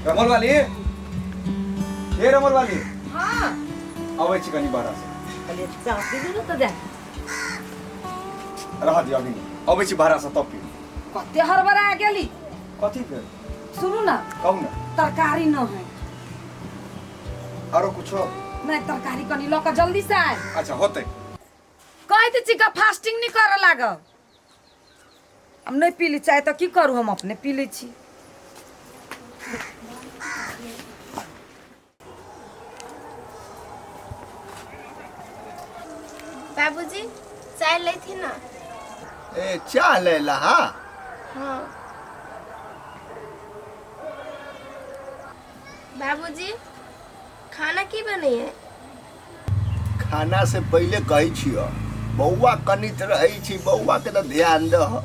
रमल वाली, हे रमल वाली। हाँ। अबै छी कनी बाहर से। कहलियै चाह पी लिअ ने तऽ जाय। रह दियौ, अभी नहि। अबै छी बाहर से तब पी। कते हड़बड़ा गेली? कथी भेल? सुनू ना। कहू ना। तरकारी न है। आरो कुछो? नहीं, तरकारी कनी लऽ कऽ जल्दी से आय। अच्छा, होतै। कहैत छी का फास्टिंग नहीं करऽ लागब। हम नहीं पी ली चाय तऽ की करू, हम अपने पी लै छी। बाबूजी, चाय लेथी ना। ए, चाह ले ला। हाँ। हाँ बाबूजी, खाना की बने है? खाना से पहले कहै छियो, बौआ कनित रहै छी, बौआ के तऽ ध्यान दह।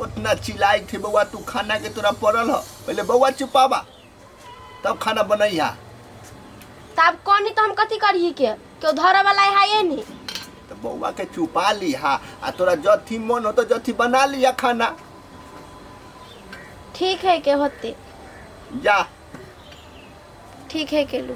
उतना चिल्लाइत थे बौआ, तू खाना के तोरा पड़ल ह। पहले बौआ चुपाबा तब खाना बनैहा। तब कनी तो हम कथी करिए के क्यों धरे वाला है ये नहीं। तो बौआ के चुपा लिहा आ तोरा जथी मन हो तो जथी बना लिहा खाना। ठीक है के होते। जा। ठीक है के लू।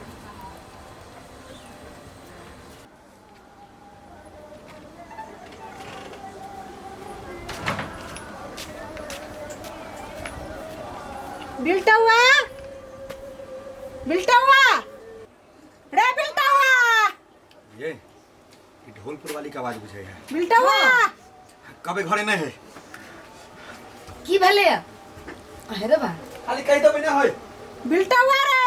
बिल्टौआ, बिल्टौआ रे, बिल्टौआ। ये ई ढोलपुर वाली के आवाज बुझाई है। बिल्टौआ। कबे घरे नहीं है। की भेलै? अहे रे बा। खाली कहि देबै ना है। बिल्टौआ रे।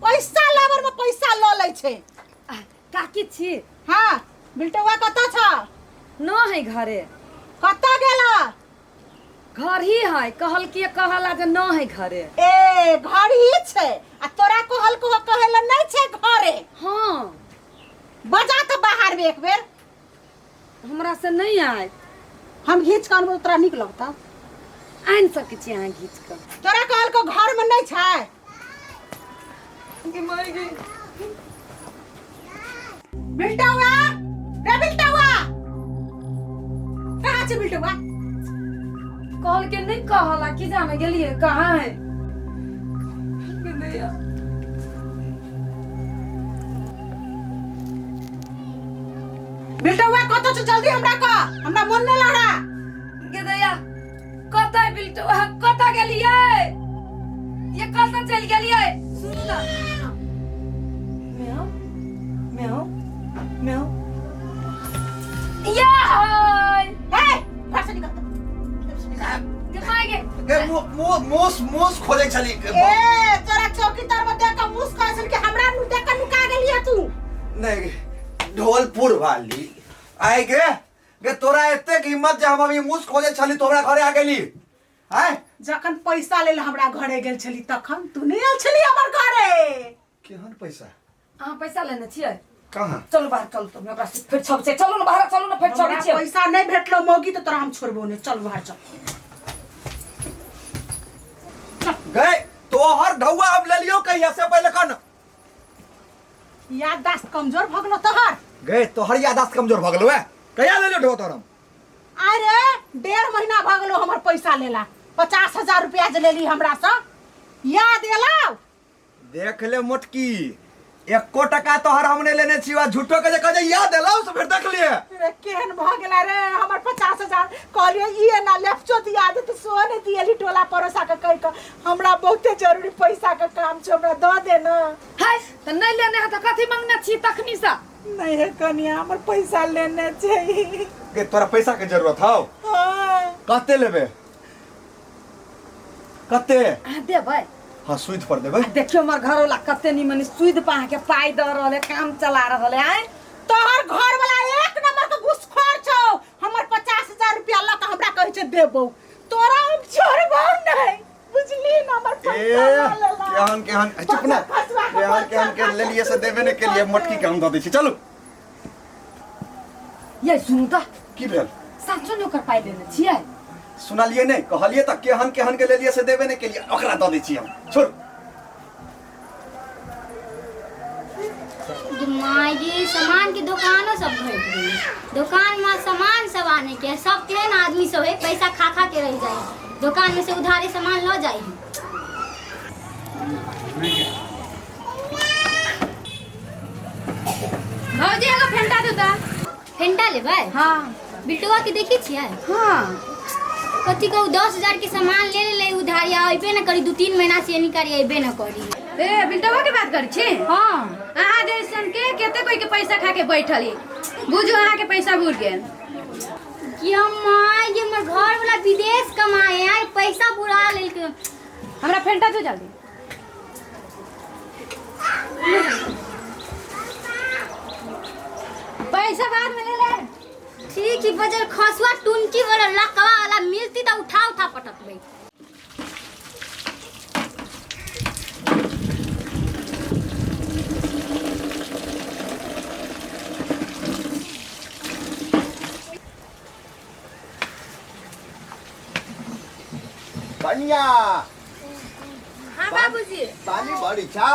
पैसा लाबर में पैसा ल लै छै। काकी छी? हाँ, बिल्टौआ कतऽ छ? न है घरे। कतऽ गेला? घर ही है, कहल की कहला जे न है घरे। ए, घर ही छै आ तोरा कहल को कहेला नहीं छै घरे? हाँ। बजा तऽ बाहर में एक बेर। हमरा से नहीं आए। हम घीच कऽ अनबौ, तोरा नीक लगतौ? आनि सकै छी अहाँ घीच कऽ। तोरा कहल को घर में नहीं छै। गे माय गे। बिल्टौआ रे, बिल्टौआ कहाँ छै बिल्टौआ? कहल के नहीं कहला की जाने गेलिए कहाँ है। गे दैया। बिल्टौआ कतऽ छै? जल्दी हमरा कह, हमरा मन नहीं लड़ा। गे दैया, कतऽ बिल्टौआ, कतऽ गेलिए ये, कतऽ चलि गेलिए? सुनू ना। म्याऊ म्याऊ म्याऊ या हाय। ए, घर से निकल, घर से निकल। गे माय गे। गे मोस मोस खोजै छली। ए, तोरा चौकीदार में देख के मुस कहै छल कि हमरा नु देख के नुका गेलिए तू। नहीं, ढोलपुर वाली आइ गे, गे तोरा एतेक हिम्मत जे हम अभी मुस खोजै छली तो हमरा घरे आ गेली आय? जखन पैसा लेल हमरा घरे गेल छली तखन तू नहीं आयल छली हमर घरे। केहन पैसा? अहाँ पैसा लेने छियै? कहाँ? चलू बाहर चलू, तऽ ओकरा से फेर छब छै। चलू ने बाहर, चलू ने, फेर छबै हमरा छियै। पैसा नहीं भेटलो मौगी तऽ तोरा हम छोड़बो नहीं। चल बाहर चल। गए तोहर ढौआ हम लेलियो कहिया से पहले कन। याददाश्त कमजोर भऽ गेलो तोहर। गए तोहर याददाश्त कमजोर भऽ गेलो है? कहिया लेलियो ढौआ तोहर हम? अरे, 1.5 महीना भऽ गेलो हमर पैसा लेला। 50,000 रुपया जे लेली हमरा से, याद एलौ? देख ले मोटकी, एको टका तोहर हम नहीं लेने छी। झूठो के जे कहे याद एलौ से फिर देख लिए। रे, केहन भऽ गेला रे? हमर 50,000 कहलियो ई एना लेपचो दिया दे तऽ सेहो नहि दियली। टोला पड़ोसा के कहि कऽ, हमरा बहुते जरूरी पैसा के काम छै, हमरा दऽ दे ना। है तऽ नहि लेने है तऽ कथी मंगने छी तखनी से? नहीं है कनिया, हमर पैसा लेने छै। गे, तोरा पैसा के जरूरत हौ? हाँ। कते लेबे, कते? अहाँ देबै? हाँ, सुइद पर देबै। आ देखियौ, हमर घरवाला कते निमन सुइद पर अहाँके पाइ दऽ रहल है, काम चला रहल है। आँय? तोहर घर वाला एक नंबर के घुसखोर छौ। हमर 50,000 रुपया लऽ कऽ हमरा कहै छै देबौ। तोरा हम छोड़बौ नहीं, बुझली ना? हमर ए, पैसा लऽ लेला। केहन केहन, ए, चुप ना। खसुआ के केहन केहन के बच्चा लेलिए से देबे नहीं के लिए। मोटकी के हम दऽ दै छी, चलू। ये सुनू तऽ। की भेल? साँचो ने ओकर पाइ लेने छियै? सुनलिए नहीं? कहलिए तऽ केहन केहन के लेलिए से देबे नहीं के लिए। ओकरा दऽ दै छी हम, छोड़। सामान के दुकानो सब घटि गेलै। दोकान में सामान सब आने के सब केहन आदमी सब है, पैसा खा खा के रह जाए, दोकान में से उधारे सामान ल जाए है। भौजी एगो फेंटा दू ता। फेंटा लेबै? हाँ। बिल्टुआ के देखी छियै? हाँ। कथी कहू, 10,000 के सामान ले ले उधारी, अबे न करी, 2-3 महीना से नहीं करी, अबे न करी। ए बिल्टुआ के बात करी छी? हाँ। अहाँ जैसन के केते कोई के पैसा खा के बैठल ही, बुझू अहाँ के पैसा बुर गेल। कि हम माय, ये हमर घर वाला विदेश कमाए आए, पैसा बुरा लेल के। हमरा फेंटा दू जल्दी। पैसा बाद में ले ले। ठीक ही बजल खसुआ टुनकी वाला लकवा वाला मिलती तो उठा उठा पटकबै। कन्या। हाँ बाबूजी। पानी भरी छा?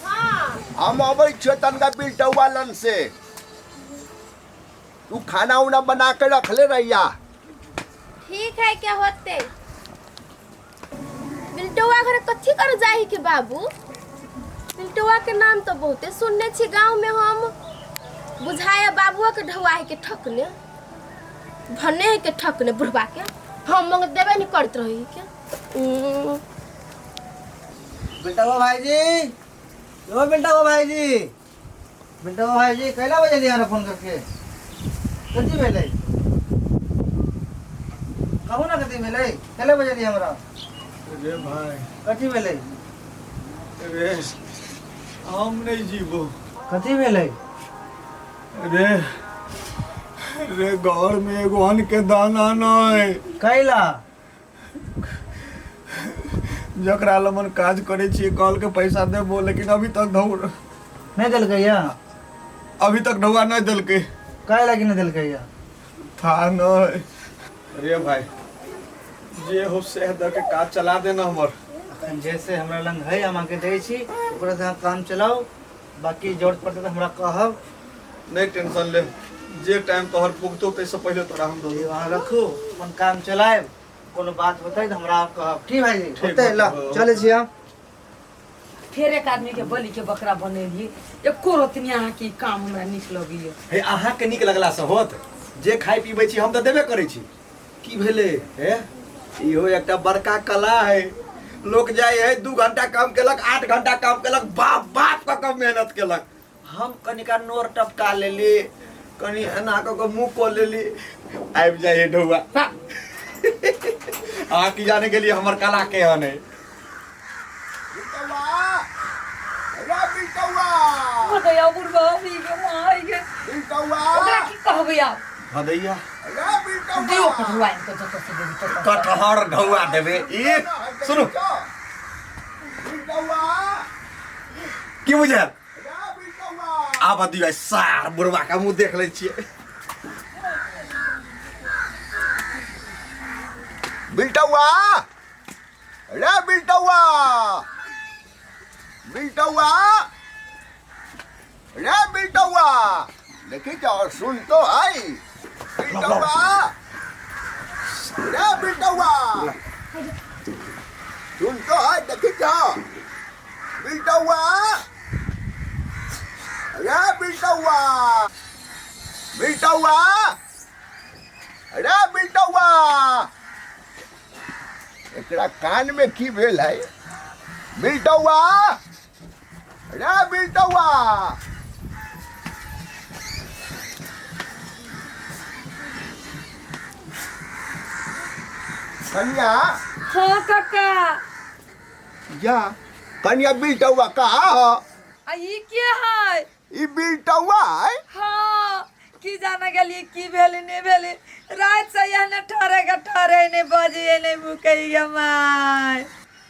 हाँ। हम अबै छियो तनका बिल्टौआ लन से, तू खाना उना बना के रखले रहिया। ठीक है, क्या होते बिल्टौआ घर कथी कर जाही के बाबू? बिल्टौआ के नाम तो बहुते सुनने छी गांव में, हम बुझाया बाबुआ के ढौआ के ठकने भने के ठकने बुढ़वा के हम मंग देबे नहीं करत रही के। बिल्टौआ भाईजी, ओ बिल्टौआ भाईजी, बिल्टौआ भाईजी कैला बजे लिया ना फोन करके? कथी भेलै कहू ना, कथी भेलै? कैला बजे लिया हमरा? रे भाई कथी भेलै? रे हम नहीं जीबो। कथी भेलै? रे रे घर में एगो अन्न के दाना नहीं। कैला? जकरा लमन काज करे छी कहल के पैसा देबो, लेकिन अभी तक धौर नहीं देलकै या? अभी तक ढौआ नहीं देलकै। काहे लागी नहीं देलकै या? था नहीं। रे भाई जे हो से द के काज चला देना हमर। अखन जैसे हमरा लंग है हम अहाँके दै छी, ओकरा से अहाँ काम चलाओ, बाकी जरूरत पड़तै तऽ हमरा कहब। नहीं टेंशन ले, जे टाइम तोहर पुगतो तैसे पहले तोरा हम दो। अहाँ रखू अपन काम चलायब, कोनो बात होतै तऽ हमरा कहब। ठीक भाईजी? होतै, ल चलै छी हम। फेर एक आदमी के बलि के बकरा बनेलिए, एको रतनी अहाँ के काम हमरा नीक लगैया। हे अहाँ के नीक लगला से होत, जे खाइ पीबै छी हम तऽ देबे करै छी। की भेलै? हे इहो एकटा बड़का कला है। लोक जाइ है 2 घंटा काम केलक, 8 घंटा काम केलक, बाप बाप कऽ कऽ मेहनत केलक। हम कनिका नोर टपका लेली, कनि एना कऽ कऽ मुँह कऽ लेली, आबि जाइ है ढौआ। अहाँ की जाने गेलियै हमर कला केहन है। बिल्टौआ, रे बिल्टौआ, भदैया बुढ़बा के माय के बिल्टौआ, ओकरा की कहबै आब? भदैया रे बिल्टौआ, दियो कठुआ इनके जतऽ से देबी ततऽ। कटहर ढौआ देबे। ई सुनू बिल्टौआ, की बुझल? रे बिल्टौआ, आब दियौ सार बुढ़वा के मुँह देख लै छियै। बिल्टौआ, रे बिल्टौआ, बिल्टौआ, रे बिल्टौआ, देखी जाओ सुन तो आई। बिल्टौआ, रे बिल्टौआ, सुन तो आई, देखी जाओ। बिल्टौआ, रे बिल्टौआ, बिल्टौआ, रे बिल्टौआ, एकरा कान में की भेल है? बिल्टौआ, रे बिल्टौआ, कन्या। हाँ काका। जा कन्या, बिल्टौआ कहाँ हो? आ ई के है? ई बिल्टौआ है? हाँ, की जाने गेलियै की भेलै नहि भेलै, राति से एहने ठहरे के ठहरे नहि, बजै नहि, भूकै गे my.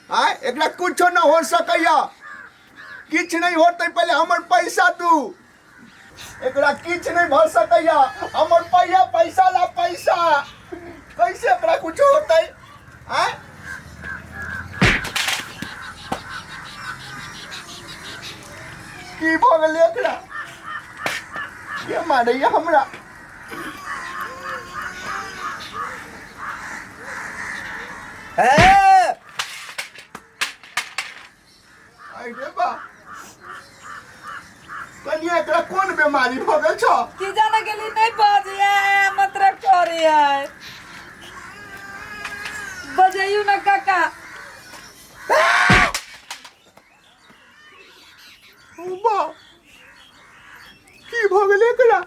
आय एकरा कुछो न हो सकैया, किछु नहीं होतै, पहले हमर पैसा दू। एकरा किछु नहीं भऽ सकैया, हमर पैसा पैसा ला पैसा, कैसे एकरा कुछो होतै? आय की भऽ गेलै एकरा? के मारैया हमरा ए अरे बा कनिया एकरा कोन बीमारी भऽ गेल छौ की जाने गेली नहीं बजिए मतलब करिए बजैयू ना काका बा की भऽ गेलै एकरा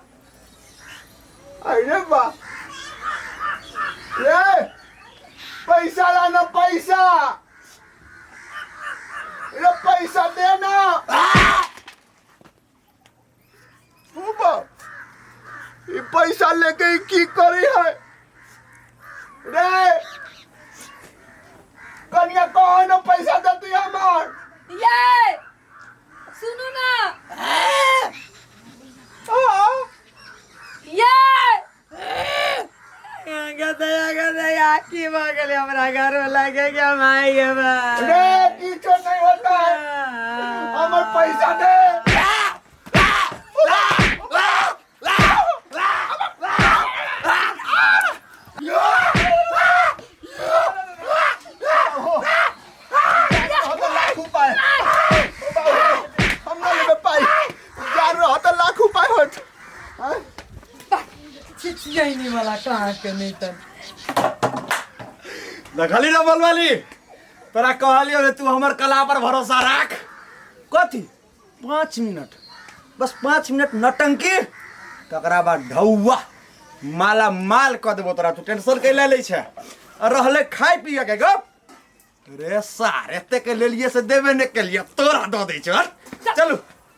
अरे बा रे पैसा लाना पैसा रे पैसा दे ना ओ बा ई पैसा लेके ई की करी है रे कनिया कहो ना पैसा देती हमार ये सुनू ना हाँ ये गदया गदया की भऽ गेलै हमरा घर वाला के क्या माय गे बा रे किछो नहीं होता है हमर पैसा दे लाख उपाय हम ना लेबे पाई जान रहा तो लाख उपाय होत छिछियैनी वाला कहाँ के नहीं तन देखली ना बोलवाली तोरा कहलियो रे तू हमर कला पर भरोसा राख कथी 5 मिनट, बस 5 मिनट नटंकी, तकरा बाद ढौआ माला माल कऽ देबो तोरा। तू टेंशन कैला लै छै? आ रहलै खाय पिए के गप, रे सार एते के लेलिए से देबे नहि केलिए, तोरा दऽ दै छौ। चलू।